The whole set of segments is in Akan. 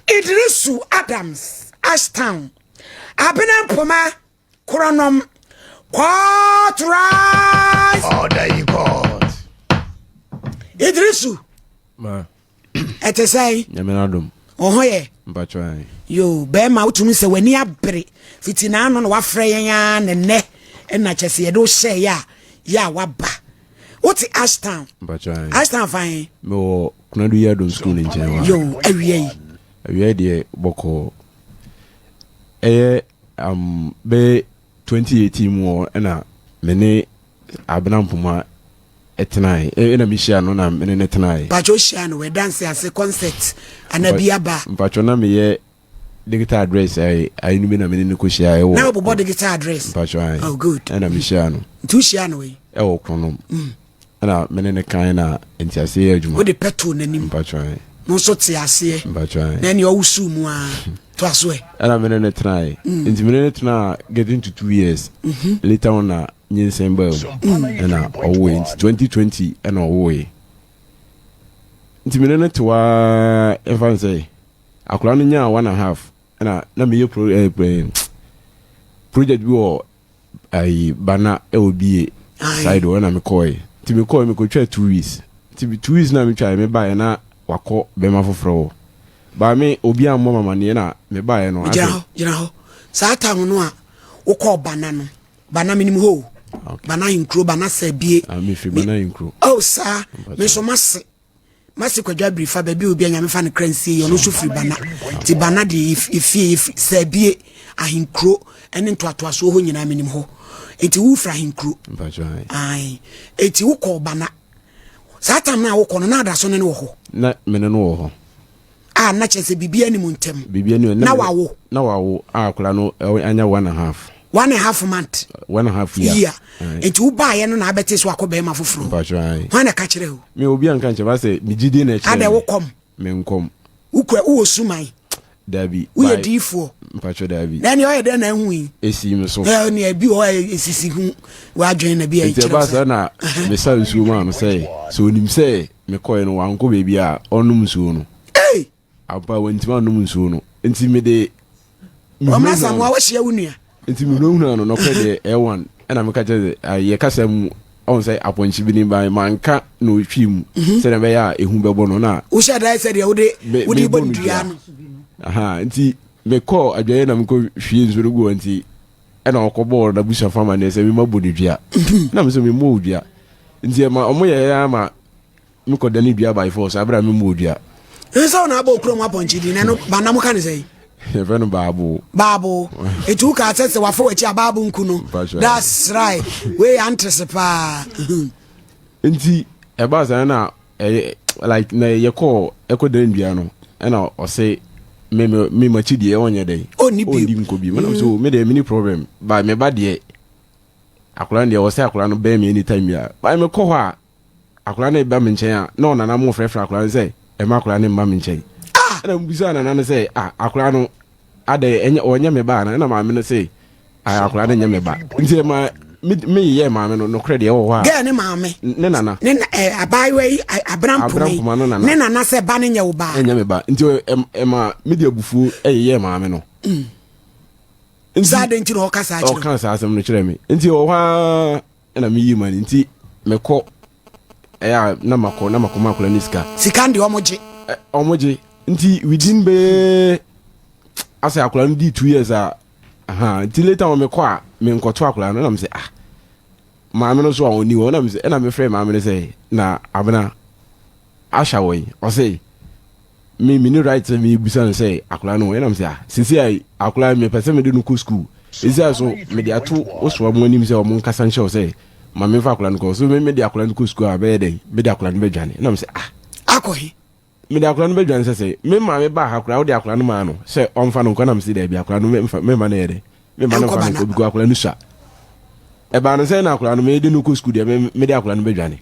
Idrisu Adams, Ashtown, Abena Mpoma, Kronom, Court Rise. Order in court. Idrisu. Ma. Ɛte sɛn? Nyame n'adom. Wo ho yɛ? Mpakyɛ ae. Yo, bɛrima wotumi sɛ w'ani abere fiti n'ano na wafrɛ yɛn ara ne nnɛ ɛna kyɛ sɛ yɛde wo hyɛɛ yɛ a yɛ a waba. Wote Ashtown? Mpakyɛ ae. Ashtown fa he? Mewɔ Kunadu Yiadom School ne nkyɛn hɔ a. Yo, awia yi. Awia yi deɛ bɔkɔɔ. Ɛyɛ um, bɛyɛ 2018 mu hɔ ɛna me ne Abena Mpoma tenae. Ɛna mehyia no na me ne no tenae. Mpakyɛ wohyia no wɔ danse ase concert anaa bi aba? Mpakyɛ na meyɛ digital address ayi ayi no bi na me ne no kɔhyia ɛwɔ. Na wobobɔ digital address? Mpakyɛ ayi. Oh good. Ɛna mehyia no. Nti wohyia no wɔ? Ɛwɔ Kronom. Ɛna me ne no kan na nteaseɛ yɛ adwuma. Wode pɛ too n'anim. Mpakyɛ ayi. Mo nso te aseɛ. Mpakyɛ ayi. Na ɛne ɔwosuu mu ara. To aso ɛ. Ɛna me ne no tenae. Nti me ne no tenaa getting to 2 years. Later on na nyinsɛn baa mu ɛna ɔwoe, nti 2020 ɛna ɔwoe. Nti me ne no te waa, ɛmfa n sɛ akwadaa no nyaa 1.5, ɛna na meyɛ project bi wɔ ayi bana ɛwɔ bie side hɔ, ɛna mekɔɛ. Nti mekɔɛ, mekɔtwa 2 weeks. Nti 2 weeks na metwae, mebaeɛ na wakɔ bɛrima foforɔ wɔ baa me obi ammɔ mamaneɛ na mebaeɛ no. Gyina hɔ, gyina hɔ. Saa time no a wokɔɔ bana no, bana menim hɔ o. Bana nkuro, bana sɛ bie. Ah, mefiri bana nkuro. Oh saa, me nso mase Kwadwo Abirifa baabi a obi a Nyame fa no kra nsie yi, ɔno nso firi bana. Nti bana deɛ yɛfie yɛfiri sɛ bie ahenkuro ne ntoatoasoɔ hɔ nyinaa menim hɔ. Nti wofiri ahenkuro? Mpakyɛ. Ae, nti wokɔɔ bana saa time no a wokɔ no, na ada so ne no wɔ hɔ? Na me ne no wɔ hɔ. A na kyerɛ sɛ biribi anim ntɛm. Biribi anim. Na wawo? Na wawo a akwadaa no anya 1.5. 1.5 month? 1.5 year. Year. Nti wobaeɛ no na abɛte so akɔ bɛrima foforɔ? Mpakyɛ ae. Hwan na ka kyerɛ o? Me obi anka nkyɛn ba sɛ me gyidie na ɛkyerɛ. Adɛ, wokɔm? Me nkɔm. Wokura wowɔ suman? Dabi. Woyɛ diifoɔ? Mpakyɛ, dabi. Na ɛne ɔyɛ dɛn na ahu yi? Esi mi so. Ɛne ebi wɔ hɔ a esisi hu w'adwene na bi a nti ɛkyerɛ ɛbaa sɛ saa na mesa nsuo maa no sɛ onim sɛ mekɔɛ no wankɔ baabi a ɔnom nsuo no. Ei! Ampa, wantumi anom nsuo no, nti mede Ɔmra Samoa wahyia wo nua. Nti mehunahuna no nɔkorɛ deɛ ɛyɛ one, ɛna meka kyerɛ sɛ yɛ kasa mu ɔhu sɛ apɔnkye bi ne ba manka na ɔtwii mu sɛdeɛ ɛbɛyɛ a ɛhu bɛbɔ no na wohyɛ da sɛ deɛ wode wode mebɔ bɔ no dua no. Aha, nti mekɔɔ adwaeɛ na mekɔ hwie nsuo no gu hɔ, nti ɛna ɔkɔbɔɔ n'abusuafo amanneɛ sɛ mema bɔ no dua, na me sɛ memmɔ wo dua. Nti ɛma ɔmo yɛyɛ ama mekɔda ne dua by force aberɛ a memmɔ dua. Ɛsɛ wo na abɔ okurom apɔnkye din na ɛno bana mo ka ne sɛn? Yɛfrɛ no baabo. Baabo. Ɛti wo kaa sɛ wafa w'akyi a baabo nku no. Mpakyɛ. That's right, wei yɛ antrese paa. Nti ɛbaa saa na ɛyɛ like na yɛkɔɔ ɛkɔda ndua no, ɛna ɔse me makyi deɛ ɔnyɛ dɛn. Ɔnni bio. Ɔnni nkɔ bio. Menam so me deɛ meni problem ba me ba deɛ akwadaa no deɛ ɔsɛ akwadaa no bɛn me anytime bia ba mekɔ hɔ a akwadaa no ba me nkyɛn a na ɔnana mo frɛfrɛ akwadaa no sɛ ɛma akwadaa no mma me nkyɛn. Ɛna mbisa nana no sɛ, ah, akwadaa no adɛ ɛnyɛ ɔnyɛ me ba ana? Ɛna maame no sɛ, ah, akwadaa no nyɛ me ba. Nti ɛma me yeyɛ maame no nokorɛ deɛ ɛwɔ hɔ a. Gɛɛ ne maame? Ne nana. Ne na abaayewa yi, Abena Mpoma yi. Abena Mpoma no nana. Ne nana sɛ ba ne nyɛ wo ba. Ɛnyɛ me ba, nti ɛma me de abufuo ɛyeyɛ maame no. Nti saa de nti na ɔka saa kyerɛ? Ɔka saa asɛm no kyerɛ me, nti ɔwɔ hɔ ara ɛna meyi ma no, nti mekɔ ɛyɛ a na makɔ na makɔ ma akwadaa ne sika. Sika deɛ ɔmo gye? Ɔmo gye, nti within bɛɛ asɛ akwadaa no di 2 years a, aha, nti later wɔn mekɔ a menkɔto akwadaa no, ɛna mo sɛ, ah, maame no so a ɔni hɔ, ɛna mo sɛ, ɛna mefrɛ maame no sɛ, na Abena ahyɛ wɔ yi, ɔsɛ me ni right sɛ mebisa no sɛ akwadaa no wɔ, ɛna mo sɛ, ah, sisi a akwadaa mepɛ sɛ mede no kɔ school sisi a so mede ato wosoa mo anim sɛ ɔmo nkasa nkyɛw sɛ ma memfa akwadaa no kɔ so, me mede akwadaa no kɔ school a bɛyɛ dɛn, mede akwadaa no bɛdwane, ɛna mo sɛ, ah. Akɔ he? Mede akwadaa no bɛdwane sɛ me maame baa ha koraa wode akwadaa no maa no sɛ ɔmfa no nkɔ, nam sɛ daabi, akwadaa no memfa memma no yɛ dɛ memma no Ɛnkɔ mfa no bana. nkɔ because akwadaa no sua. Ɛbaa no sɛ na akwadaa no mede no kɔ sukuu deɛ mede akwadaa no bɛdwane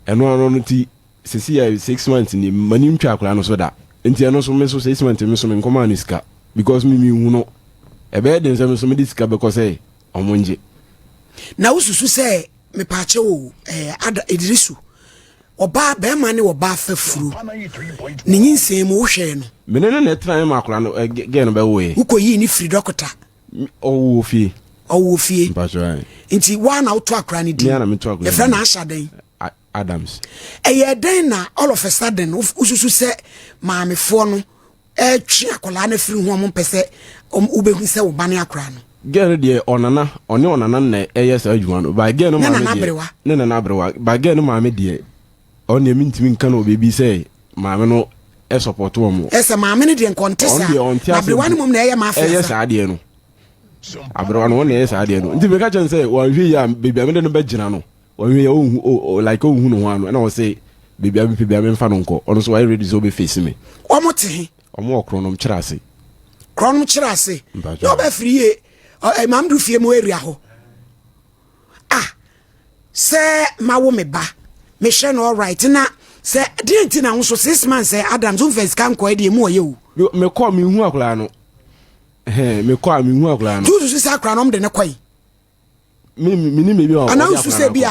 ɛno ano no, nti sisi yɛ 6 months ni m'ani ntwa akwadaa no so da. Nti ɛno so me so 6 months me so me nkɔmaa no sika because me hu no ɛbɛyɛ den sɛ me so mede sika bɛkɔ sɛ ɔmo ngye. Na wosusu sɛ mepaakyɛ o, ada Idrisu. Ɔbaa bɛrima ne ɔbaa fa furo. Ne nyinsɛn mu wohwɛɛ no. Me ne no na ɛtenaeɛ ma akwadaa no ɛ gɛɛ no bɛwoeɛ. Wokɔyii ne firi dɔkota. Ɔwɔ fie. Ɔwɔ fie. Mpakyɛ. Nti woa na woto akwadaa no din. Me ara na meto akwadaa no din. Yɛfrɛ no Asha dɛn? Adams. Ɛyɛ dɛn na all of a sudden wosusu sɛ maamefoɔ no ɛretwe akwadaa no afiri ho a wɔmpɛ sɛ wobɛhu sɛ wo ba ne akwadaa no? Girl no deɛ ɔnana ɔne ɔnana na ɛyɛ saa adwuma no but girl no maame deɛ ne nana aberewa but girl no maame deɛ ɔno deɛ mentumi nka no wɔ baabi sɛ maame no ɛsɔpɔto wɔn. Ɛsɛ maame no deɛ nkɔnte saa na aberewa no mmom na ɛyɛ mafia ɛyɛ saa deɛ no aberewa no wɔn na ɛyɛ saa deɛ no nti meka kyɛn sɛ wɔnhwɛ yi a baabi a mede no bɛgyina no Ɔhwɛ yɛ ɔnhu o o like ɔnhu ne ho ano ɛna ɔse baabi a mepɛ bia memfa no nkɔ ɔno nso wayɛ ready sɛ ɔbɛ face me. Wɔn te he? Wɔn wɔ korɔnom kyerɛ ase. Korɔnom kyerɛ ase. Na ɔbɛ firi yie ɛ maame du fie mu area hɔ. Ah sɛ ma wo me ba mehwɛ no alright na sɛ deɛ nti na ho so 6 months sɛ Adams womfa sika nkɔ ɛdeɛ mu ɔyɛ o. Mekɔ mehu akwadaa no. Mekɔ a mehu akwadaa no. Tuusu sɛ akwadaa no ɔmo de ne kɔe. menim baabi a anaa wosu sɛ bi a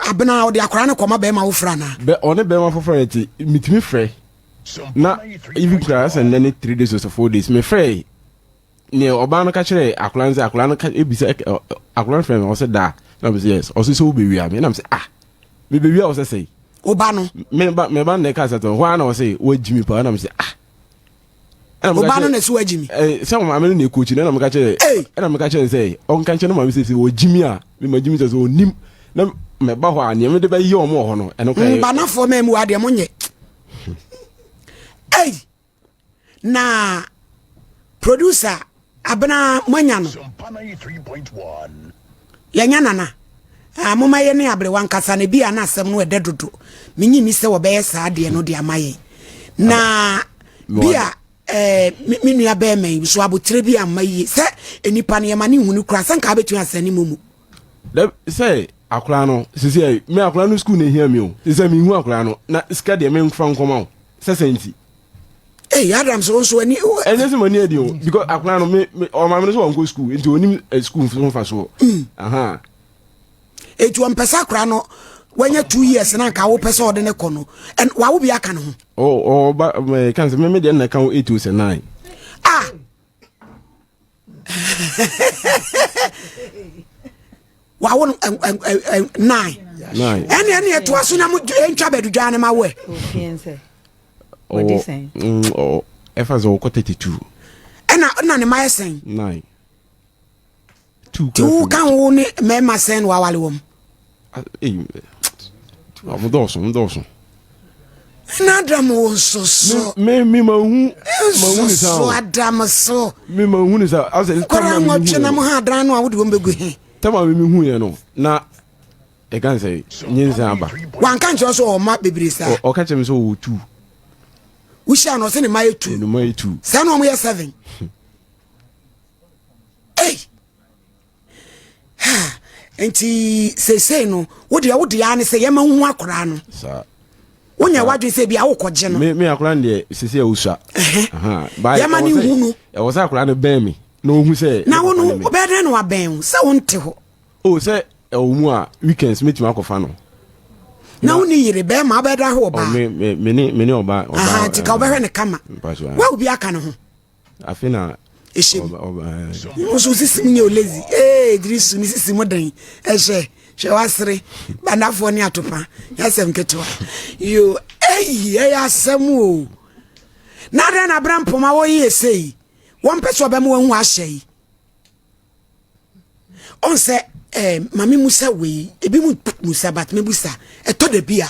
abena ɔde akwaraa no kɔma bɛrima foforɔ anaa bɛ ɔne bɛrima foforɔ no te metumi frɛ na even kura sɛ nnɛ ne 3 days or 4 days mefrɛ neɛ ɔbaa no ka kyerɛ akwaraa no sɛ akwaraa no ka ebisa akwaraa no frɛ me ɔsɛ daa na me sɛ yes ɔsɛ sɛ wobɛwia me na me sɛ ah mebɛwia wo sɛ sɛi woba no meba meba no na ɛka sɛ hɔ a na ɔsɛ woagyi me paa na me sɛ ah ɔbaa no na ɛsɛ wagyi mi. sɛ maame no na ɛkɔ akyi no ɛna meka kyerɛ ɛna meka kyerɛ sɛ ɔnka nkyɛn no maame sɛ sɛ ɔgyi mi a mema gyi mi sɛ sɛ ɔnim na mɛba hɔ a nea mede bɛyɛ ɔmo wɔ hɔ no ɛno kora yɛ. Banafoɔ mɛ mu adeɛ mo nyɛ. Ei na producer abena moanya no yɛnya nana ah, moma yɛ ne aberewa nkasa na bi a na asɛm no ɛdɛ dodo menyi ni sɛ wɔbɛyɛ saa adeɛ no de ama yɛn na bi a eh, me nua bɛrima yi so abotire bi amma yie sɛ nnipa no yɛma ne nhunu koraa sɛ nka wobɛtumi asɛn ne momu sɛ akora no sisi ɛ me akora no sukuu na ehia mi o sisi mi hu akora no na sika deɛ me nfa nkɔma o sɛ sɛ nti. Ee Adams wo nso ani. Ɛnyɛ sɛ m'ani adi o because akora no me me ɔmaame no sɛ wɔnkɔ sukuu nti onim eh, sukuu nso nfa soɔ. Mm. Eti wɔn pɛ sɛ akora no wanya 2 years na nka wopɛ sɛ ɔde ne kɔ no ɛn wawo bi aka ne ho. Ɔ ɔba ɛɛ kan sɛ mɛmɛ deɛ nna ka ho 8 o sɛ 9. Ah. Wawo no 9. Ɛne ɛne ɛtoa so na mo ntwa bɛdudwa ne ma wɛ. Ɔwɔ ɛfa sɛ ɔkɔ 32. Ɛna ɛna ne ma yɛ sɛn. 9. Ti wo ka wo ne mmarima sɛn na wawale wɔm. Ɔmo dɔɔso, ɔmo dɔɔso. Na Adam wo nso so. Me me ma hu ma hu ni sa o. Adam so. Me ma hu ni sa. Asɛ kɔrɔ nwɔtwe na mo ha adan no a wode wɔn bɛgu he. Tama me me hu yɛ no na ɛka sɛ nyinsɛn aba. Wanka nkyerɛ sɛ ɔma bebree saa. Ɔka kyerɛ me sɛ ɔwɔ tu. Wohyia no ɔsɛ ne ma yɛ tu. Ne ma yɛ tu. Saa na ɔmo yɛ 7. Ei. Ha nti seesei no wo deɛ wo deɛ ne sɛ yɛma wohu akwaraa no wonyɛ w'adwene sɛ bia wokɔgye no me akwaraa no deɛ seesei awusua yɛma ne hu no ɛwɔ sɛ akwaraa no bɛn me na ɔhu sɛ na wo no wobɛyɛ dɛn na wabɛn wo sɛ wonte hɔ o sɛ ɛwɔ mu a weekends mɛtumi akɔfa no na wo ne yere bɛrima wobɛyɛ dɛ ahwɛ ɔbaa me ne ɔbaa nti ka wobɛhwɛ ne kama woawo bi aka ne ho Afe na ɛhyɛ mu wo nso sisi mu nyɛ olezi ee diri su ne sisi mu den ɛhyɛ hwɛ wasere bandafoɔ ne atopa yɛasɛm ketewa yo eyi ɛyɛ asɛm o na adɛn na abena mpoma wɔyi ɛsɛ yi wɔmpɛ sɛ ɔbɛma wahu ahyɛ yi ɔn sɛ eh, maame musa wei ebi mu musa but me busa ɛtɔ da bi a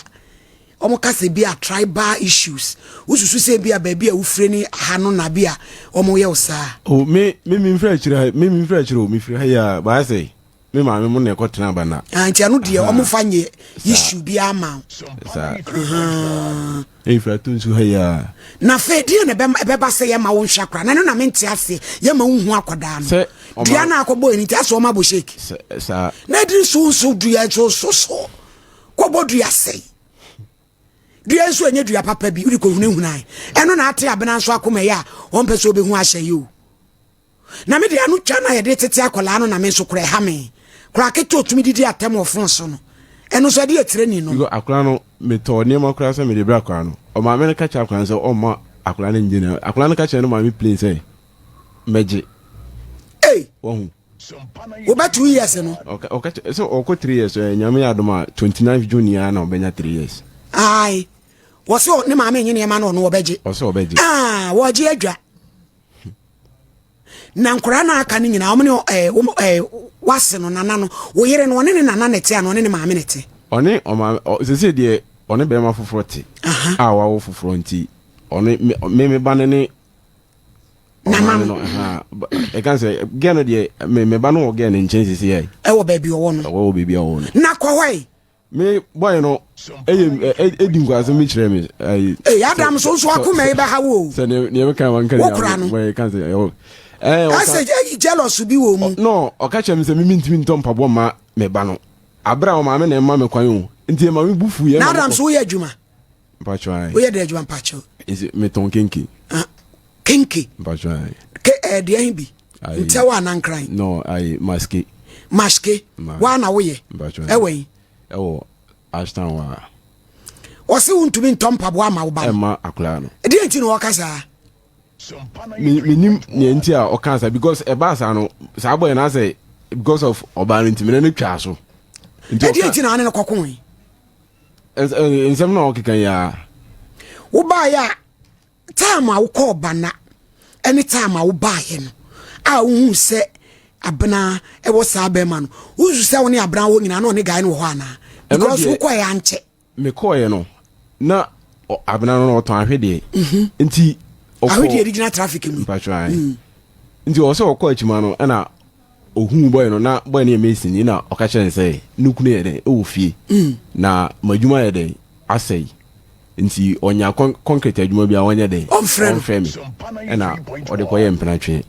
wɔn kasa bi a tribal issues wosusu sɛ bi a baabi a wofire ne ha no na bi a wɔn yɛ wo saa. o me me mi nfiri akyire ha me mi nfiri akyire o mi firi ha yi a baayɛ sɛ me maame mo na ɛkɔ tena aba na. Ah, nti ɛno deɛ wɔn fa nyɛ issue bi ama o. saa ɛfiri ato nsu ha yi a. Na afei deɛ na ɛbɛba sɛ yɛma wo nhwɛ akora na ɛno na mente aseɛ yɛma wo hu akwadaa no dua no akɔbɔ ɛni nti asɛ ɔma bɔ shake na ɛdiri so nso dua nso so so kɔbɔ dua sɛe dua nso ɛnyɛ dua papa bi wode kɔhunahuna ɛno na ate abena nso akoma yi a ɔmpɛ sɛ ɔbɛhu ahyɛ yi o na me de ano twa na yɛde tete akwadaa no na me nso kora ɛha me kora ketewa otumi didi atɛm wɔ fon so no ɛno nso ɛde yɛ tirani no. Akwadaa no. Metɔɔ nneɛma koraa sɛ mede brɛ akwadaa no. Ɔmaame no ka kyerɛ akwadaa no sɛ ɔmma akwadaa no ngye ne. Akwadaa no ka kyerɛ ne maame plain sɛ mɛgye. Ei! Wahu. Wobɛ 2 years no. Ɔka ɔka kyerɛ sɛ ɔkɔ 3 years ɛ Nyame yɛ adom a 29th June yi ara na ɔbɛnya 3 years. Ae. Wɔse ne maame nye nneɛma no, ɔno ɔbɛgye. Ɔsɛ ɔbɛgye. Ah, wɔgye adwa. Na nkwadaa no aka no nyinaa, wɔn ne ɛɛ wɔn wase no, nana no, wo yere no, ɔne ne nana na ɛte ana ɔne ne maame na ɛte? Ɔne ɔmaame ɔ sese deɛ ɔne bɛrima foforɔ te a wawo foforɔ, nti ɔne me me ba no ne nana no no. Ɛka sɛ gɛ no deɛ, me ba no wɔ gɛ no nkyɛn sese yɛ. Ɛwɔ baabi ɔwɔ no. Ɛwɔ baabi a ɔwɔ no. Na kɔ hɔ yi. Me boy no ɛyɛ ɛdi nkwasɛm bi kyerɛ me. Ee, Adam so nso akoma yi bɛha wo o. Sɛ neɛ meka wa nka Wo kora no. Boy ka sɛ ɛwɔ. Ɛsɛ ɛyi jealous bi wɔ mu. No, ɔka kyerɛ me sɛ mimi ntumi ntɔ mpaboa ma me ba no. Abere a ɔmaame na ɛma me kwan o. Nti ɛma me bu fu yɛ. Na Adam so woyɛ adwuma? Mpatsɔ ayi. Woyɛ dɛ adwuma, mpatsɔ? Nti metɔn kenke. Ah, kenke. Mpatsɔ ayi. Ke ɛɛ deɛ hin bi? Ntɛwɔ anankran? No, ayi maske. Maske. Waa na woyɛ? Mpatsɔ. Ɛwɔ yi? Ɛwɔ Ashtown wa. Wɔsi wontumi ntɔ mpaboa ama wo ba no. Ɛma akwadaa no. Ɛdeɛ nti na wɔka saa? Menim nea nti a ɔka saa, because ɛbaa saa no, saa bɔyɛ no asɛ because of ɔbaa no nti mene no twaa so. Ɛdeɛ nti na ane no kɔko yi? Nsɛm na ɔkeka yi a. Wobaeɛ a, time a wokɔɔ Bana ɛne time a wobaeɛ no a wohu sɛ Abena ɛwɔ saa bɛrima no, wosu sɛ wo ne Abena wɔ nyinaa na ɔne guy no wɔ hɔ anaa? Because wokɔɛ ankyɛ. Mekɔɔyɛ no na Abena no ɔtɔn ahwedeɛ. Nti ahwedeɛ de gyina traffic mu. Mpatwa. Nti ɔwɔ sɛ ɔkɔ akyima no, ɛna ohun boy no, na boy no yɛ mason ni, na ɔka kyerɛ no sɛ ne kunu yɛ dɛn ɛwɔ fie na m'adwuma yɛ dɛn asɛe, nti ɔnya concrete adwuma bi a ɔnyɛ dɛn ɔmfrɛ me, ɛna ɔde kɔyɛ mpenatwe.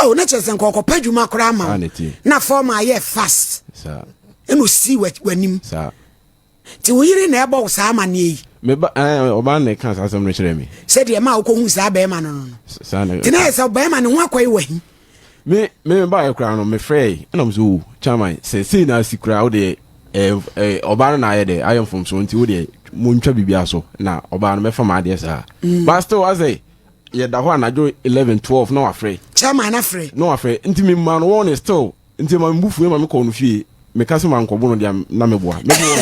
Oh, na kyerɛ sɛ nka ɔkɔpɛ adwuma koraa ma wo na fɔm ayɛ fast ɛna osi w'anim. Nti wo yere na ɛbɔ wo saa amanneɛ yi? Meba ɛɛ ɔbaa na ɛka saa asɛm no kyerɛ me. Sɛdeɛ ɛma wokɔhu saa bɛrima no. Saa na. Nti na yɛ sɛ bɛrima ne ho akɔyɛ wahi. Me baayɛ koraa no, mefrɛe ɛna mo sɛ o chairman, sɛ sei na asi koraa, wo deɛ ɛɛ ɛɛ ɔbaa no na ayɛ dɛ ayɛ mfomso, nti wo deɛ montwa biribiara so na ɔbaa no mɛfa m'adeɛ saa. But still asɛ yɛda hɔ anadwo 11, 12 na wafrɛ. Chairman afrɛ. Na wafrɛ, nti me ma no wɔn still. Nti ma me bu fue ma mekɔɔ no fie, meka sɛ mankɔbo no deɛ na meboa mebo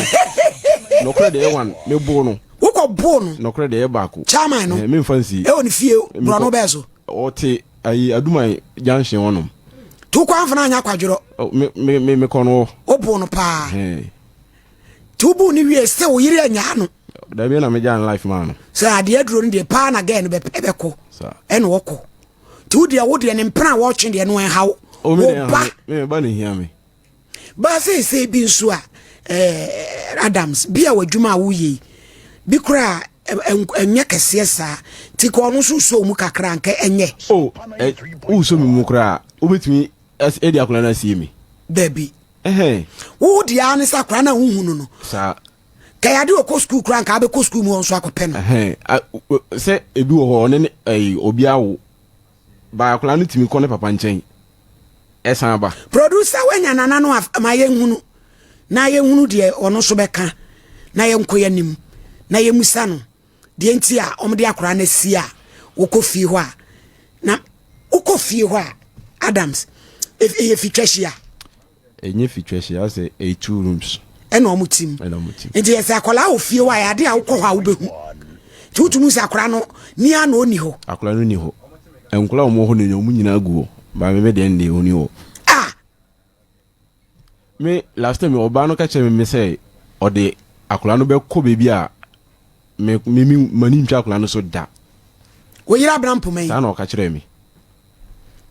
no, nɔkorɛ deɛ ɛyɛ one, mebo no. Wokɔ bo no? Nɔkorɛ deɛ ɛyɛ baako. Chairman no? Memfa nsie. Ɛwɔ ne fie borɔ no bɛɛ so? Ɔte ayi Aduman junction hɔnom. Nti wokɔ amfa no anyɛ akwadworɔ? Me me me mekɔ no hɔ. Wobo no paa? Nti wobu no wie sɛ wo yere anyaa no? Dabi, na megyaa no life maa no. Sɛ adeɛ aduro no deɛ paa na gɛɛ no bɛkɔ ɛna ɔkɔ. Nti wo deɛ ne mpena a wɔtwe deɛ no ɛnha wo? Wo ba. Me ba ne hia me. Ba seesei bi nso a Adams bi a w'adwuma a woyɛ yi bi koraa ɛnyɛ kɛseɛ saa, nti ka ɔno nso sɔ mu kakra nka ɛnyɛ. O ɛ wosɔ mi mu koraa, wobɛtumi ɛde akwadaa no asie mi? Dabi, wo deɛ ara ne sɛ akwadaa no a wohu no. Saa. Kɛyade ɔkɔ sukuu koraa nka abɛkɔ sukuu mu hɔ nso akɔpɛ no. Sɛ ebi wɔ hɔ, ɔne ne ɛyi obi awo ba, akwadaa no tumi kɔ ne papa nkyɛn ɛsan ba. Producer, wanya nana no ma yɛnhunu na yɛnhunu deɛ ɔno nso bɛka na yɛnkɔ yɛnim na yɛmusa no deɛ nti a ɔmde akwadaa no asi a wokɔ fie hɔ a, na wokɔ fie hɔ a, Adams, ɛyɛ fitwa hyia? Ɛnyɛ fitwa hyia, sɛ ɛyɛ two rooms. Ɛna ɔmo tim? Ɛna ɔmo tim. Nti yɛ sɛ akwadaa wɔ fie hɔ a, yɛ ade a wokɔ hɔ a wobɛhu, nti wotumi sɛ akwadaa no nia na ɔni hɔ? Akwadaa no ni hɔ. Nkwadaa a wɔwɔ hɔ no, ɔmo nyinaa gu hɔ, maame mi deɛ no deɛ ɔni hɔ. Ah. Me last time ɔbaa no ka kyerɛ me sɛ ɔde akwadaa no bɛkɔ baabi a me me me m'ani ntwa akwadaa no so da. Wo yere Abena Mpoma yi? Saa na ɔka kyerɛ me.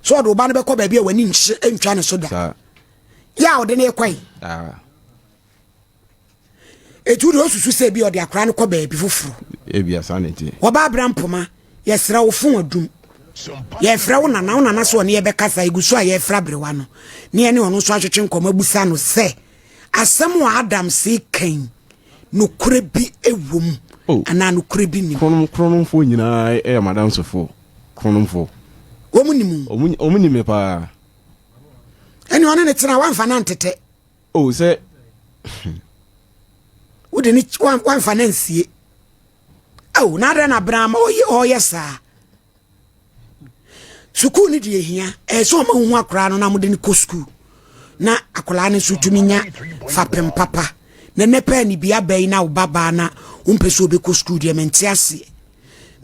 So ɔde ɔba no bɛkɔ baabi a w'ani ntwa ne so da? Saa. Yɛ a ɔde ne kɔ yi? Saa. Etu deɛ osusu sɛ bi ɔde akwadaa no kɔ baabi foforɔ. Ebi asa ne ti. Wɔba Abena Mpoma, yɛsrɛ wo, fon adum. Yɛfrɛ wo nana, wo nana so ɔne yɛbɛkasa. Egu so a yɛfrɛ aberewa no ne yɛne ɔno nso atwetwe nkɔmɔ abusa no sɛ asɛm a Adams kan, nokorɛ bi wɔ mu Oh. anaa nokorɛ bi nim. Kronom kronomfoɔ nyinaa yɛ madamsofoɔ kronomfoɔ. Wɔn nim? Ɔmo nim me paa. Ɛne ɔne ne tena wamfa no antetɛ? O sɛ. Wode ne wamfa no ansie. Ao, na adɛn na abena ama ɔyɛ ɔyɛ saa? Sukuu no deɛ hia, ɛyɛ sɛ ɔma wohu akwaraa no na mode no kɔ sukuu na akwaraa no nso tumi nya fapem papa. Na nnɛ pɛɛ ne bi aba yi na wo babaa na wompɛ sɛ ɔbɛkɔ sukuu deɛ mente aseɛ.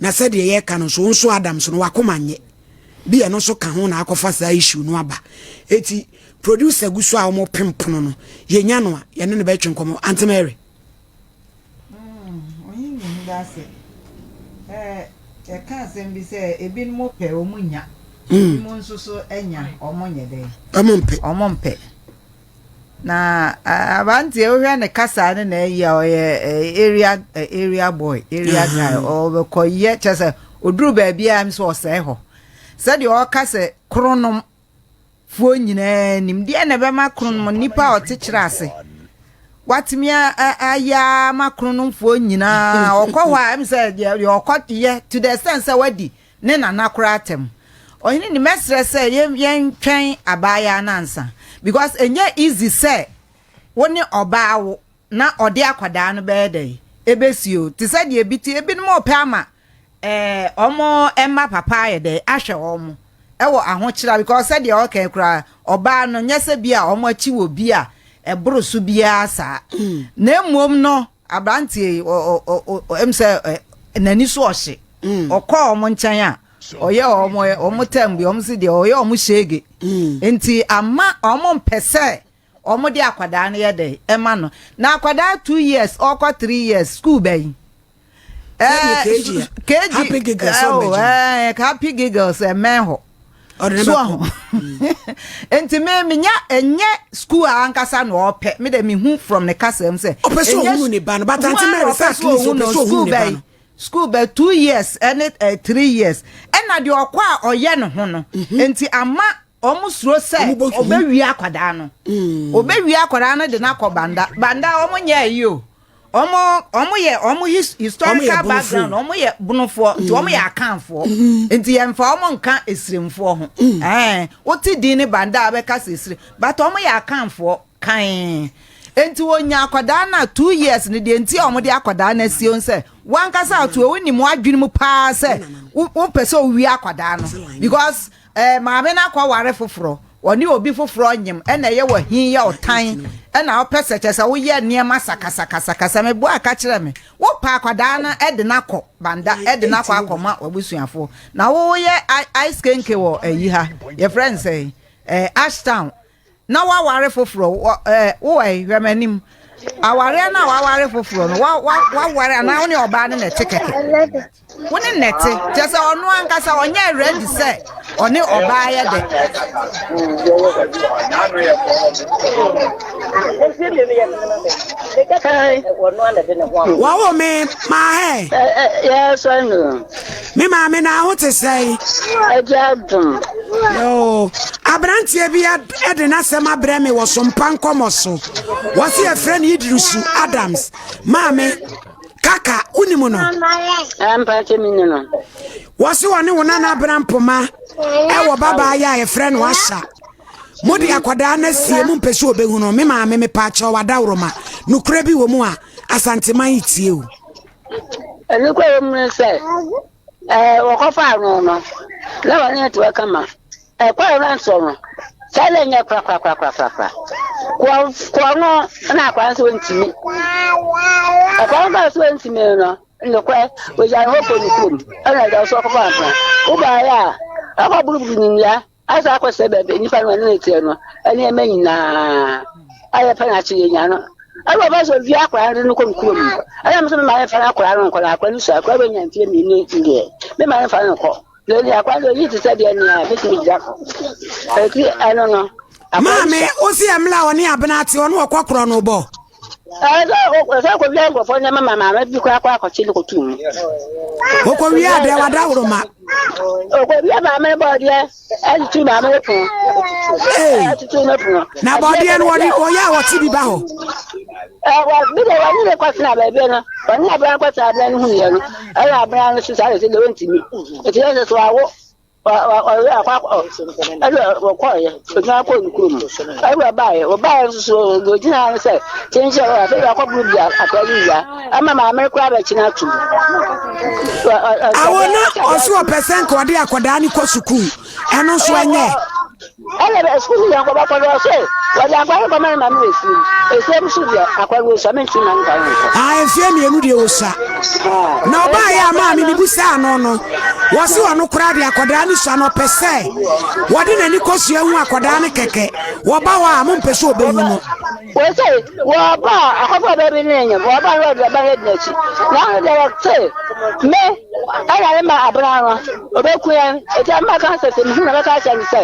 Na sɛdeɛ yɛreka no nso, wo nso Adams no wakoma nyɛ. Bi ɛno nso ka ho na akɔfa saa issue no aba. Eti producer gu so a wɔpem pono no, yɛnya no a yɛne no bɛtwe nkɔmmɔ. Auntie Mary. Ɔhene da ase. Yɛka asɛm bi sɛ ebinom pɛ wɔn nya. Ebinom nso so anya wɔn nyɛ dɛn. Wɔn mpɛ. Wɔn mpɛ. Na aberanteɛ wohwɛ ne kasa ne na ayi a ɔyɛ area area boy area guy ɔbɛkɔ yɛ kyɛ sɛ oduru baabi a nso ɔsɛe hɔ sɛdeɛ ɔka sɛ kronom foɔ nyinaa nim deɛ na ɛbɛma kronom nipa a ɔte kyerɛ ase watumi ayɛ ama kronomfoɔ nyinaa ɔkɔ hɔ a ɛm sɛ deɛ ɔkɔ yɛ to the extent sɛ wadi ne nana koraa atɛm. Ɔhene ni mɛsrɛ sɛ yɛntwɛn abaayaa no ansa because ɛnyɛ easy sɛ wo ne ɔbaa wo na ɔde akwadaa no bɛyɛ dɛn ɛbɛsi o te sɛ deɛ ebi te ebinom ɔpɛ ama ɛɛ ɔmo ɛma papa ayɛ dɛn ahwɛ ɔmo ɛwɔ ahokyerɛ because sɛdeɛ ɔka koraa ɔbaa no nyɛ sɛ bi a ɔmo akyi wɔ bi a ɛboro so biara saa na mmom no Aberanteɛ yi, ɔ ɔ ɔ ɔ ɛm sɛ ɛ n'ani so ɔhye. Mm. Ɔkɔ wɔn nkyɛn a, ɔyɛ wɔn wɔn tɛm bi, wɔn si deɛ ɔyɛ wɔn hyege. Mm. Nti ama wɔn mpɛ sɛ wɔn de akwadaa no yɛ dɛ ɛma no. Na akwadaa 2 years ɔkɔ 3 years school bɛyi. Eh, KG, KG, Happy Giggles, eh, oh, eh, Happy Giggles, ɛmɛn hɔ. So ho. Nti me menya ɛnyɛ school a ankasa na ɔpɛ. Me de me hu from ne kasa mu sɛ. Ɔpɛ sɛ ɔhunu ne ba no. But Auntie Mary sɛ at least ɔpɛ sɛ ɔhunu ne ba no. School bɛ 2 years ɛne 3 years. Ɛna deɛ ɔkɔ a ɔyɛ ne ho no. Nti ama wɔn suro sɛ ɔbɛwie akwadaa no. Ɔbɛwie akwadaa no de no akɔ banda. Banda wɔn nyɛ ayi o. Wɔn wɔn yɛ wɔn his historical background wɔn yɛ bonofoɔ nti wɔn yɛ akanfoɔ nti yɛn fa wɔn nka esiremfoɔ ho ɛɛ wote din ne banda a bɛka sɛ esire but wɔn yɛ akanfoɔ kan nti wɔnya akwadaa na 2 years ne deɛ nti a wɔn de akwadaa no asie sɛ wankasa ato ewu nim wadwene mu paa sɛ wopɛ sɛ owie akwadaa no because maame no akɔware foforɔ, ɔne obi foforɔ nyem, ɛna ɛyɛ wɔ he yɛ ɔtan, ɛna wopɛ sɛ kyɛ sɛ woyɛ nneɛma sakasakasakasa. Meboa ka kyerɛ me, wopɛ akwadaa no de no akɔ banda, de no akɔ akɔma w'abusuafoɔ. Na woyɛ ice kenke wɔ ayi ha, yɛfrɛ no sɛ Ashtown, na woaware foforɔ, wowɔ yi, hwɛ m'anim. Awareɛ no a waware foforɔ no, waware anaa wo ne ɔbaa no na ɛte kɛkɛ? Wo ne na ɛte, kyerɛ sɛ ɔno ankasa ɔnyɛ ready sɛ ɔne ɔbaa yɛ dɛ. Wɔwo me maa hɛ. Me maame na ho te sɛn? Yoo, aberanteɛ bi de n'asɛm abrɛ me wɔ sompa nkɔmmɔ so. Wɔse yɛfrɛ no Idrisu Adams. Maame, kaka, wonim no? Wɔse wɔne wo nana abena mpoma ɛwɔ babaa yɛ a yɛfrɛ no Asha. Mode akwadaa no asie mu mpɛ sɛ ɔbɛhu no. Me maame mepaakyɛw adaworoma. Nokorɛ bi wɔ mu a Asanteman tie o. Nokorɛ wɔ mu ne sɛ, ɛɛ wɔkɔfaa no no, na wɔne no te hɔ kama. Ɛkɔɔ no nso no, saa na ɛnyɛ korakorakorakorakora. Koɔ no na akwadaa nso ntumi. Akwadaa no kaa so ntumi no, nokorɛ, wɔgyaa ne hɔ kɔɔ ne kurom, ɛna agya nso ɔkɔfaa mpena. Wobaeɛ a, ɔkɔ buruburu ne nnua, asa akɔsɛ baabi nnipa no ɛne ne teɛ no, nneɛma nyinaa. Ayɛ pɛ na akye yɛnya no. Ɛna ɔba sɛ owia akwadaa no de no kɔ ne kurom. Ɛna me nso mema ne fa no akwadaa no nkɔ, na akwadaa no sua, akwadaa bɛnya mfeɛ 2 deɛ, mema ne fa no nkɔ. Lady akwa no yi te sɛ deɛ nea bɛtumi gyina ɛti ɛno no. Maame wosi ɛmla a ɔne abena ate ɔno ɔkɔ korɔ no bɔ. Ɛsɛ kɔwia nkurɔfoɔ nneɛma ma maame bi koraa kɔ akɔkye no kɔtu mu. Ɔkɔwia adeɛ wada woroma. Ɔkɔwia maame no bɔɔdeɛ ɛtutu maame no pono. Ɛtutu no pono. Na bɔɔdeɛ no wɔde ɔyɛ a wɔte bi ba hɔ. Bi de wɔne ne kɔtena baabi no wɔne abena kɔtena abena no huiɛ no ɛna abena no so saa de sɛ deɛ wɔntumi. Ɛti yɛ sɛ so awo. Ɛna wɔkɔeɛ, ɔgyina kɔɔ ne kurom. Ɛna ɔbaeɛ, ɔbaeɛ nso so ɔgyina no sɛ kyenkyɛn hɔ afei wakɔboro bi akwadaa bi wia ama maame no koraa bɛkyena atum. Awo na ɔso ɔpɛ sɛ nka ɔde akwadaa no kɔ sukuu ɛno nso ɛnyɛ. Ɛna bɛ sukuu yɛ nkɔbɔ kɔ no ɔsɛ wɔde akwadaa no kɔma ne maame wɔ efie mu efie mu so deɛ akwadaa no osua mentumi ma no nkwadaa no nkɔ. Ah mfie mmienu deɛ osua na ɔbaa yɛ a maame mi busaa no no wɔsi ɔno koraa deɛ akwadaa no sua no ɔpɛ sɛ wɔde n'ani kɔ sua hu akwadaa no kɛkɛ wɔba hɔ a mo mpɛ sɛ ɔbɛhu no. Wɔsɛ wɔba a akɔfo ɔbaa bi ne nyɛ wɔba no wɔde ɔba no adi n'akyi na ɔno deɛ wɔte me ɛna ne ma abena no ɔbɛku yɛn eti ama ka sɛ sɛ mehu na bɛka akyerɛ no sɛ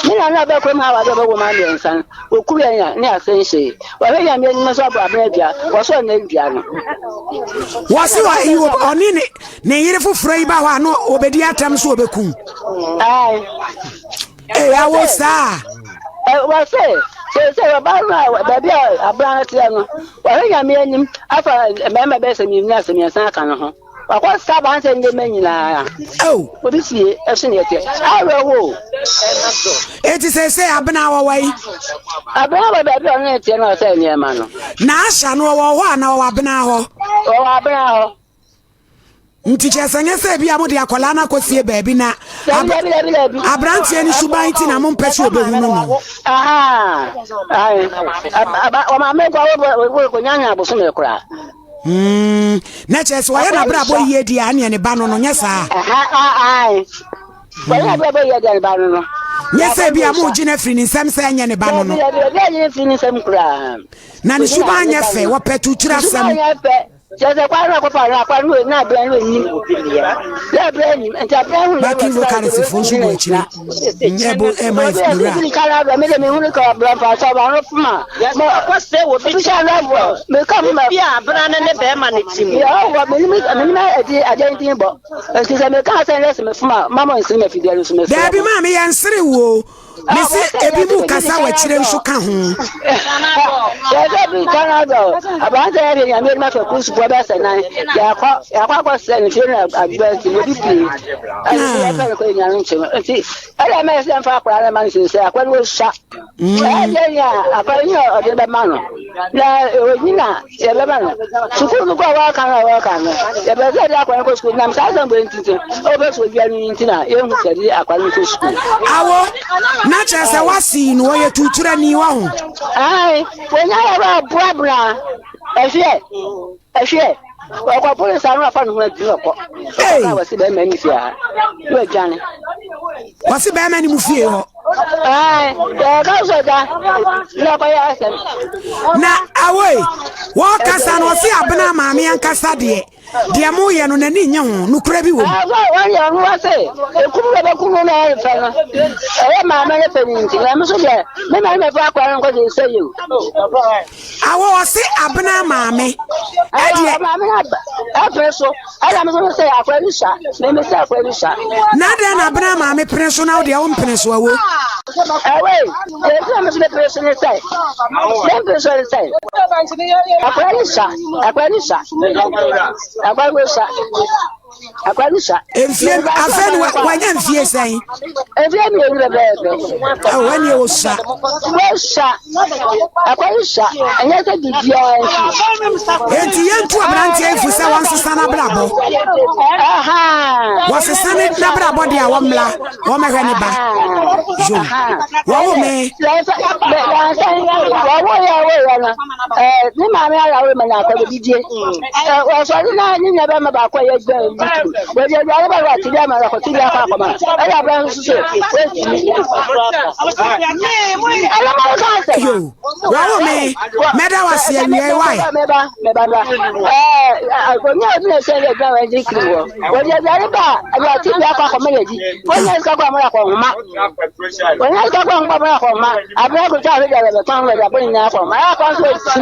me na na ɔbɛkɔ mu ha wɔde ɔbɛwɔ ma mmiɛnsa no wɔku yɛn a ne ase nhyee wɔhwɛ yɛn mmienu nso abɔ abena dua wɔsɔ ne dua no. Wɔse ɔne ne ne yere foforɔ yi ba hɔ a na ɔbɛdi atam so ɔbɛku. Ae. Ee, awo saa. Wɔse seesei ɔbaa no a baabi a abena no teɛ no wɔhwɛ nyame anim afa mmarima bɛyɛ sɛ mmienu asɛ mmiɛnsa aka no ho. Wakɔ sa abansɛ nneɛma nyinaa. Oh. Obi fie ɛso ne ɛteɛ. Awerɛho. Eti sɛ abena wɔwɔ yi. Abena wɔ baabi a ɔno ne teɛ no ɔsɛ nneɛma no. Na ahyɛ no ɔwɔ hɔ a na ɔwɔ abena hɔ. Ɔwɔ abena hɔ. Nti kyerɛ sɛ nyɛ sɛ ebi a mode akwadaa no akɔsie baabi na aberanteɛ no suban nti na mompɛ sɛ ɔbɛhu no no. Ɔmaame kɔ wɔkɔnyanya abosome koraa. Mm, na kyerɛ sɛ ɔyɛ n'abrabɔ yie deɛ a ɛneɛ ne ba no no nyɛ saa. Wɔyɛ n'abrabɔ yie deɛ ne ba no no. Nyɛ sɛ bi a mo gye no afiri ne nsam sɛ ɛnyɛ ne ba no no. Na ne suban nyɛ fɛ, wɔpɛ tukyerɛ asɛm. Kyerɛ sɛ kwan no akɔfa no akwa no na abira no anim na abira anim nti abira ho backing vocalist fo nso gu akyire ɛbo ɛma nwura Daabi maame yɛn sere wo mese ebi mu kasa wɔ akyire nso ka ho. Yɛsɛ bi Canada aberante yɛ de nyame ma fɛ kurusufoɔ bɛsɛ nan yɛakɔ yɛakɔ akɔsɛ ne fie no adwuma nti wɔbi pie ɛne yɛfɛ no kɔ nyame nkyɛn nti Ɛna mɛ sɛ mfa akwadaa no ma no sɛ akwadaa no wɔsua. Ɛyɛ deɛ a akwadaa no ɔde bɛma no na ɔnyi na yɛbɛma no sukuu no kɔ a wɔka no a wɔka no yɛbɛ sɛ de akwadaa no kɔ sukuu nam saa asɛm bɔ nti nti ɔbɛ sɛ obiara no nti na yɛhu sɛ de akwadaa no kɔ sukuu. Awo na kyerɛ sɛ wasi no wɔyɛ tuturani wɔ ho. Ayi wɔnya yɛ wɔ aboabona ɛhwɛ. Ɛhwɛ, ɔkɔ polisi ano afa ne ho adi na ɔkɔ. Hey! Ɔkɔ wɔsi bɛrima ni fie ha. Na wadwane. Wɔsi bɛrima ni mu fie hɔ. Ɛɛ, ɛka sɔ da na ɔkɔyɛ asɛm. Na awoe, wɔkasa no ɔsi abena maame ankasa deɛ. Deɛ moyɛ no n'ani nye ho, nokorɛ bi wɔ mu. Ɛɛ, wɔn yɛ ɔno wɔse, ekum na bɛkum no na ɛyɛ fɛ no. Ɛyɛ maame ne fɛ ne nti, na ɛmo so deɛ, me maame mɛfɔ akɔla no nkɔgye nsɛ yi o. Awɔ ɔse abena maame ɛdeɛ. Maame na ɛpere so ɛna mi nso sɛ akora ni sa mɛmi sɛ akora ni sa. Na adɛn na abena maame pere so na wodeɛ wo mpene so awo. Ɛwɛ deɛ nti na mi nso pere so ne sɛ mɛ mpere so ne sɛ akora ni sa akora ni sa akora ni sa. Akwanisa. Mfie afei no wanya mfie sɛn? Mfie mmienu bɛbɛɛbɛ. Ɛwɔ ɛni ɛwɔ sa. Wɔsa akwanisa ɛnyɛ sɛ biribiara nti. Eti yɛn tu aberanteɛ efu sɛ wɔn sesa n'abrabɔ. Wɔsesa ne n'abrabɔ deɛ a wɔn mmla wɔn mɛhwɛ ne ba. Yo wɔwo me. Wɔwo yɛ wɔwo yɛ no. Ɛɛ ne maame ayare ma na akɔdɔ bi die. Ɛɛ wɔsɔre na ne nua bɛrima baako a yɛ adwuma wɔ bi wɔde aduane ba wɔ ate bi ama akɔte bi akɔ akɔma ɛna abira nso so wɔntumi. Ɛna ma wɔka asɛm. Yo wɔwo me mɛda wase awiei wae. Mɛba mɛba mɛba ɛɛ onye a ɔdi na ɛsɛ yɛ adwuma wɔ ɛgye kiri wɔ wɔde aduane ba a ate bi akɔ akɔma yɛ di wɔnyɛ sika kɔ amana akɔ nhoma. Wɔnyɛ sika kɔ nkɔ bɛyɛ kɔ ma abira kò tí a fi dɛrɛ bɛ kɔn bɛ bɛ nyinaa kɔ ma ɛyɛ kɔn so esi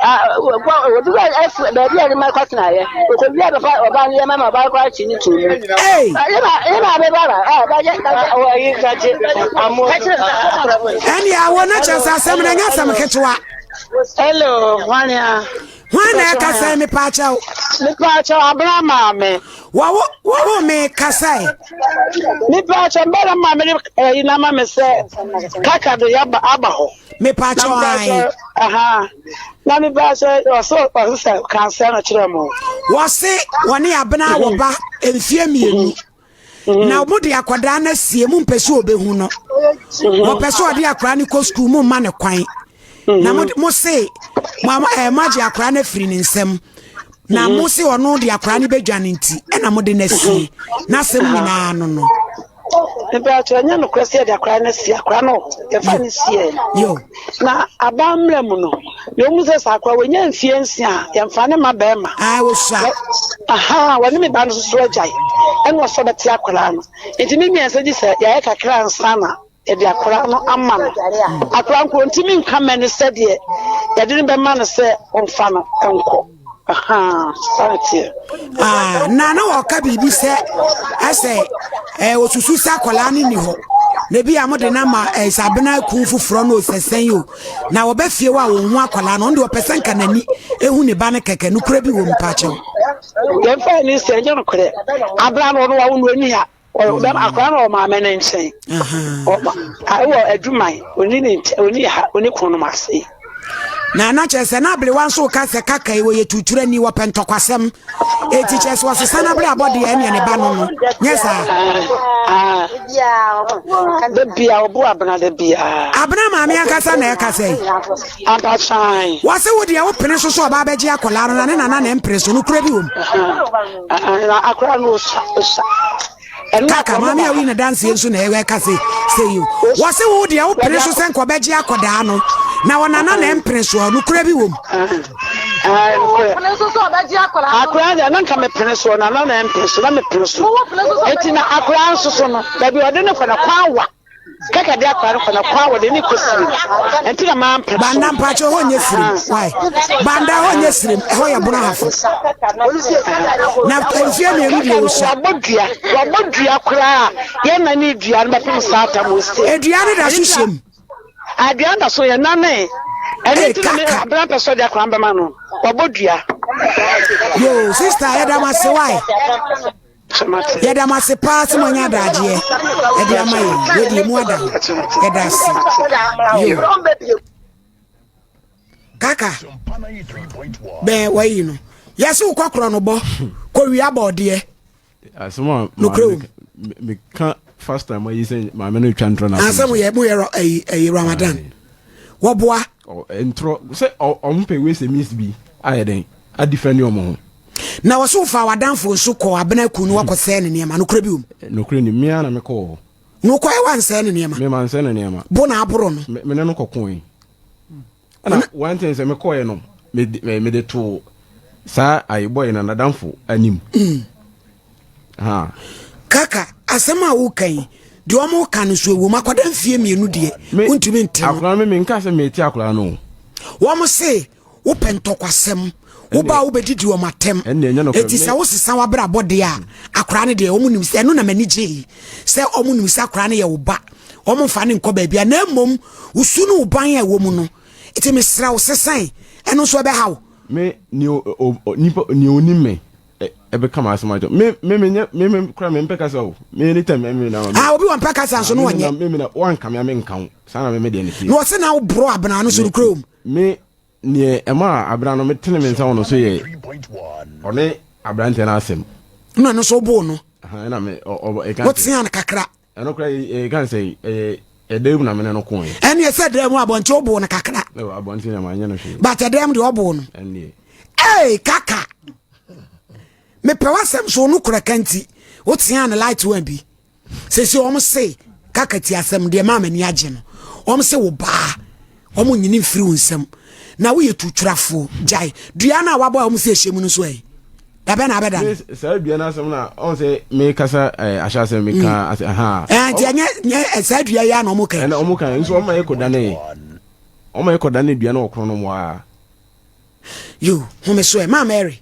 ɛɛ obi bɛ ɛfu baabi a ɛde ma kɔ tena yɛ okɔ bi a bɛfa ɔba no yɛ ma ma ɔba kɔ akyi ne tu mu. Ee. Ɛyɛ ma ɛyɛ ma abɛ ba ba ɛɛ bɛgye bɛgye ɔwɔ yi bɛgye amu. Ɛnni awo na kyerɛ sɛ asɛm na ɛnyɛ asɛm ketewa. Hello, hwania. Hwan na ɛkasa yi mepaakyɛw? Mepaakyɛw abena maame. Wɔwo wɔwo me kasae. Mepaakyɛw mbɛrɛ maame ne ɛyi na ma me sɛ kaka do yaba aba hɔ. Mepaakyɛw ae. Aha. Na mepaakyɛw ɔsɛ ɔsɛ sɛ kansɛ no kyerɛ mo. Wɔse wɔne abena wɔ ba mfie mmienu. Mm-hmm. Na wɔn de akwadaa no asie mu mpɛ sɛ ɔbɛhu no. Mm-hmm. Wɔpɛ sɛ ɔde akwadaa no kɔ sukuu mu mma ne kwan. Na mo mo se mo ɛɛ mo agye akwadaa no afiri ne nsam. Na mo se ɔno de akwadaa no bɛdwa ne nti ɛna mo de no asie. N'asɛm nyinaa no no. Mpatsɔ ɛnyɛ nokorɛ sɛ yɛde akwadaa no asie akwadaa no wɔ hɔ yɛfa no sie Yo. na aban mmerɛ mu no deɛ ɔmu sɛ sɛ akwadaa wɔnya mfie nsia a yɛmfa ne ma bɛrima Ah, wɔsua. aha wɔne me ba no soso agyae ɛna ɔsɛ ɔbɛte akwadaa no nti me mmiɛnsa gye sɛ yɛayɛ kakra ansa na yɛde akwadaa no ama no akwadaa nko ntumi nka mɛ no sɛdeɛ yɛde no bɛma no sɛ ɔmfa no nkɔ aha saa na teɛ. Ah, na na wɔka biribi sɛ ɛsɛ ɛɛ osusu sɛ akwadaa no ni hɔ na ebi a mode no ama ɛɛ sɛ abena kun foforɔ no osɛsɛn yi o na wɔbɛ fie hɔ a wɔn ho akwadaa no ɔno deɛ ɔpɛ sɛ nka n'ani ehu ne ba no kɛkɛ nokura bi wɔ mu paakyɛw. Yɛmfa ani sɛ ɛnyɛ nokorɛ abena no ɔno wawo no ɔni ha akwadaa no wɔ maame ne nkyɛn wɔ adwuman ɔni ne nkyɛn ɔni ha ɔni kɔn no ase. Na na kyerɛ sɛ na aberewa nso ka sɛ kaka yi wɔyɛ tuturani wɔpɛ ntɔkwasɛm eti kyerɛ sɛ wɔsesa no abere abɔ deɛ ɛneɛ ne ba no no nyɛ saa. Da bia ɔbo abena da bia. Abena maame ankasa na ɛka sɛ. Ampasan. Wɔse wo deɛ wopene so sɛ ɔba abɛgye akwadaa no na ne nana na ɛmpere so no kura bi wɔ mu. Na akwadaa no ɔsa ɔsa. Kaka maame a woyi na danseɛ nso na ɛka se sɛ yi o. Wɔse wo deɛ wopene so sɛ nka ɔbɛgye akwadaa no na ɔnana na ɛmpere so no kura bi wɔ mu. Akwadaa deɛ na nka mepene so na na ɛmpene so na mepene so. Eti na akwadaa nso so no baabi ɔde ne kɔ na kwan wa. Kaka de akwadaa no kɔ na kwan wɔde ne kɔ sirim. Nti na maa mpene so. Banda mpakyɛ hɔ nyɛ sirim. Why? Banda hɔ nyɛ sirim. Ɛhɔ yɛ bono hafo. Na mfie mmienu deɛ ɔsua. Wabɔ dua. Wabɔ dua koraa. Yɛn na ne dua no bɛpem saa tam ɔsi. Edua no da so hyɛ mu. Adua da so yɛ nane. Ɛne nti na me abena pɛ sɛ ɔde akwadaa no bɛma no. Wabɔ dua. Yo, sister, yɛda mo ase why? Yɛda mo ase paa sɛ moanya adagyeɛ ɛde ama yɛn. Yɛde emu ada hɔ. Yɛda ase. Yo. Kaka. Bɛn wayi no. Yɛse wokɔ korɔ no bɔ. Kɔwia bɔɔdeɛ. Asɛm a Nokorɛ wom. meka first time ayi sɛ maame no twa ntorɔ na Asɛm yɛ moyɛ ɛyi ɛyi Ramadan. Wɔboa. Ntorɔ sɛ ɔmo pɛ ways and means bi ayɛ dɛn adifɛn ne ɔmo ho. Na wɔso wofa w'adamfo nso kɔ abena ku no wakɔ sɛɛ ne nneɛma nokorɛ bi wom. Nokorɛ ni mmea na mekɔ wɔ hɔ. Na wokɔɛ wansɛɛ ne nneɛma. Me mansɛɛ ne nneɛma. Bo na aboro no. Me ne no kɔkoe. Ɛna one thing sɛ mekɔɛ no mede too saa ayi bɔyɛ na nadamfo anim. Mm. Ha. Kaka asɛm a woka yi deɛ ɔmo ka no so ɛwom akwadaa mfie mmienu deɛ wontumi nte no. Akwadaa me menka sɛ mete akwadaa no. Wɔn se wopɛ ntɔkwasɛm woba a wobɛdidi wɔn atɛm eti sɛ wosesa w'abrabɔ deɛ a akwadaa no deɛ wɔn nim sɛ ɛno na m'ani gye yi sɛ wɔn nim sɛ akwadaa no yɛ wo ba wɔn mfa ne nkɔ baabi a na mmom wosu ne wo ban a ɛwɔ mu no eti mesrɛ wo sesan ɛno nso ɛbɛha wo. Me ni o o nipa ni onim me ɛbɛka ma asɛm akyɛ me me me nyɛ me me kura me mpɛ kasa o me anytime me me na me. Ah obi wɔn mpɛ kasa nso no wɔnyɛ. Me me na wɔn nka me a me nka wo saa na me me deɛ ne tie. Na wɔsi na woboro abena no so no kura mu. Me Neɛ ɛmaa abena no metene me nsa wɔ no so yɛ ɔne aberanteɛ no asɛm. Ɛna no so woboo no. Ɛna me ɔ ɛka. Wotea no kakra. Ɛno kora ɛka sɛ ɛyɛ ɛdan mu na mene no koe. Ɛne ɛsɛ dan mu abɔnten woboo no kakra. Ɛwɔ abɔnten na manyɛ no hwee. But ɛdan mu deɛ ɔboo no. Ɛneɛ. Ee kaka. Mepɛ w'asɛm so no kora ka nti wotea no light one bi. Sese wɔn se kaka ti asɛm deɛ maa m'ani agye no wɔn se wo baa wɔn nyini mfiri wo nsam na woyɛ tuturafoɔ gyae dua no a wabɔ a wɔn se ɛhyɛ mu no nso ɛyi dabɛ na abɛda no. Saa dua no asɛm na ɔn sɛ mekasa ɛɛ ahyɛ asɛm meka mm. asɛ ha. Ɛɛ nti ɛnyɛ nyɛ saa dua yi a na wɔn kan. Ɛna wɔn kan nso wɔn ma yɛ kɔ dane wɔn ma yɛ kɔ dane dua no wɔ korɔ no mu aa. Yo home so ɛ maa Mary.